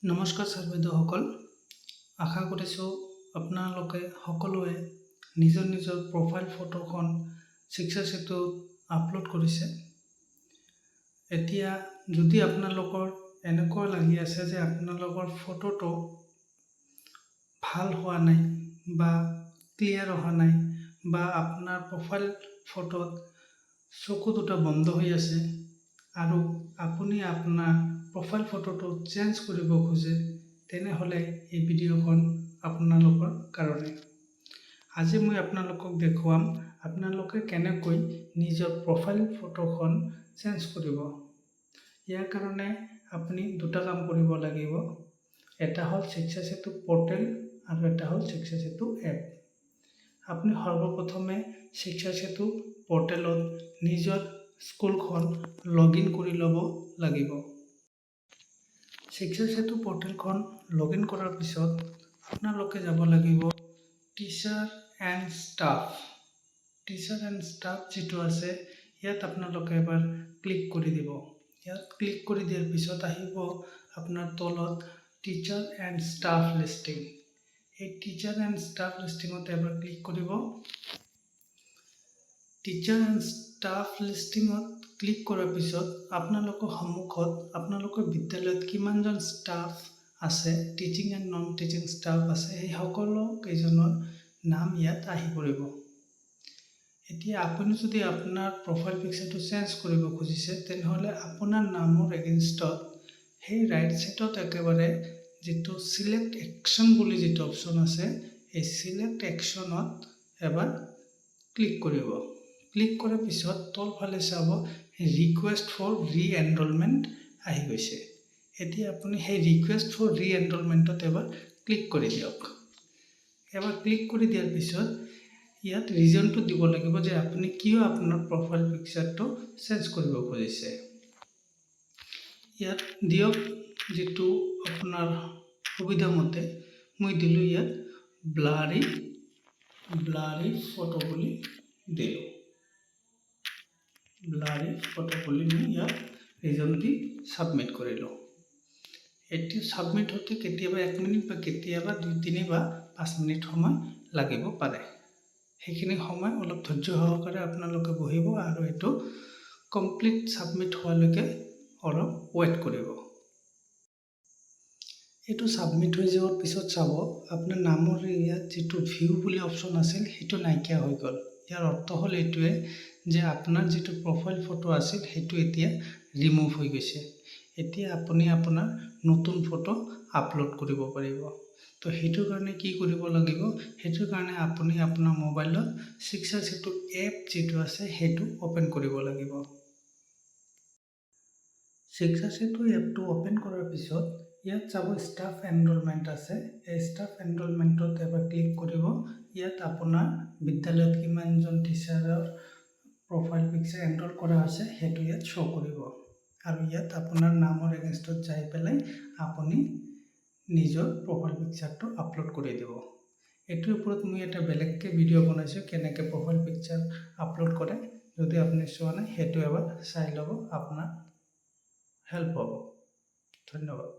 নমস্কাৰ ছাৰ বাইদেউসকল, আশা কৰিছোঁ আপোনালোকে সকলোৱে নিজৰ নিজৰ প্ৰফাইল ফটোখন শিক্ষা সেতুত আপলোড কৰিছে। এতিয়া যদি আপোনালোকৰ এনেকুৱা লাগি আছে যে আপোনালোকৰ ফটোটো ভাল হোৱা নাই বা ক্লিয়াৰ অহা নাই বা আপোনাৰ প্ৰফাইল ফটোত চকু দুটা বন্ধ হৈ আছে আৰু আপুনি আপোনাৰ প্ৰফাইল ফটোটো চেঞ্জ কৰিব খোজে, তেনেহ'লে এই ভিডিঅ'খন আপোনালোকৰ কাৰণে। আজি মই আপোনালোকক দেখুৱাম আপোনালোকে কেনেকৈ নিজৰ প্ৰফাইল ফটোখন চেঞ্জ কৰিব। ইয়াৰ কাৰণে আপুনি দুটা কাম কৰিব লাগিব। এটা হ'ল শিক্ষা সেতু পৰ্টেল আৰু এটা হ'ল শিক্ষা সেতু এপ। আপুনি সৰ্বপ্ৰথমে শিক্ষা সেতু পৰ্টেলত নিজৰ স্কুলখন লগ ইন কৰি ল'ব লাগিব। শিক্ষা সেতু পৰ্টেলখন লগ ইন কৰাৰ পিছত আপোনালোকে যাব লাগিব teacher and staff. Teacher and staff যিটো আছে, ইয়াত আপোনালোকে এবাৰ ক্লিক কৰি দিব। ইয়াত ক্লিক কৰি দিয়াৰ পিছত আহিব আপোনাৰ তলত টিচাৰ এণ্ড ষ্টাফ লিষ্টিং। এই টিচাৰ এণ্ড ষ্টাফ লিষ্টিঙত এবাৰ ক্লিক কৰিব। টিচাৰ এণ্ড ষ্টাফ লিষ্টিঙত ক্লিক কৰাৰ পিছত আপোনালোকৰ সন্মুখত আপোনালোকৰ বিদ্যালয়ত কিমানজন ষ্টাফ আছে, teaching and non teaching staff আছে, সেই সকলো কেইজনৰ নাম ইয়াত আহি পৰিব। এতিয়া আপুনি যদি আপোনাৰ প্ৰফাইল পিকচাৰটো চেঞ্জ কৰিব খুজিছে, তেনেহ'লে আপোনাৰ নামৰ এগেইনষ্টত সেই ৰাইট ছাইডত একেবাৰে যিটো চিলেক্ট একশ্যন বুলি যিটো অপশ্যন আছে, এই চিলেক্ট একশ্যনত এবাৰ ক্লিক কৰিব। ক্লিক কৰাৰ পিছত তলফালে চাব, ৰিকুৱেষ্ট ফৰ ৰি এনৰলমেণ্ট আহি গৈছে। এতিয়া আপুনি সেই ৰিকুৱেষ্ট ফৰ ৰি এনৰলমেণ্টত এবাৰ ক্লিক কৰি দিয়ক। এবাৰ ক্লিক কৰি দিয়াৰ পিছত ইয়াত ৰিজনটো দিব লাগিব যে আপুনি কিয় আপোনাৰ প্ৰফাইল পিকচাৰটো চেঞ্জ কৰিব খুজিছে। ইয়াত দিয়ক যিটো আপোনাৰ সুবিধা মতে। মই দিলোঁ ইয়াত ব্লাৰী ফটো বুলি দিলোঁ। ব্লাৰী ফটো বুলি মই ইয়াত ৰিজন দি ছাবমিট কৰিলোঁ। এইটো ছাবমিট হওঁতে কেতিয়াবা 1 মিনিট বা কেতিয়াবা 2, 3 বা 5 মিনিট সময় লাগিব পাৰে। সেইখিনি সময় অলপ ধৈৰ্য সহকাৰে আপোনালোকে বহিব আৰু এইটো কমপ্লিট ছাবমিট হোৱালৈকে অলপ ৱেইট কৰিব। এইটো ছাবমিট হৈ যোৱাৰ পিছত চাব, আপোনাৰ নামৰ ইয়াত যিটো ভিউ বুলি অপশ্যন আছিল, সেইটো নাইকিয়া হৈ গ'ল। ইয়াৰ অৰ্থ হ'ল এইটোৱে যে আপোনাৰ যিটো প্ৰফাইল ফটো আছিল, সেইটো এতিয়া ৰিমুভ হৈ গৈছে। এতিয়া আপুনি আপোনাৰ নতুন ফটো আপলোড কৰিব পাৰিব। তো সেইটোৰ কাৰণে কি কৰিব লাগিব? সেইটোৰ কাৰণে আপুনি আপোনাৰ মোবাইলত শিক্ষা সেতু এপ যিটো আছে, সেইটো অ'পেন কৰিব লাগিব। শিক্ষা সেতু এপটো অ'পেন কৰাৰ পিছত ইয়াত চাব, ষ্টাফ এনৰলমেণ্ট আছে। এই ষ্টাফ এনৰলমেণ্টত এবাৰ ক্লিক কৰিব। ইয়াত আপোনাৰ বিদ্যালয়ত কিমানজন টিচাৰৰ প্ৰফাইল পিকচাৰ এনৰল কৰা হৈছে, সেইটো ইয়াত শ্ব' কৰিব আৰু ইয়াত আপোনাৰ নামৰ এগেইনষ্টত যাই পেলাই আপুনি নিজৰ প্ৰফাইল পিকচাৰটো আপলোড কৰি দিব। এইটোৰ ওপৰত মই এটা বেলেগকৈ ভিডিঅ' বনাইছোঁ, কেনেকৈ প্ৰফাইল পিকচাৰ আপলোড কৰে। যদি আপুনি চোৱা নাই, সেইটো এবাৰ চাই ল'ব, আপোনাৰ হেল্প হ'ব। ধন্যবাদ।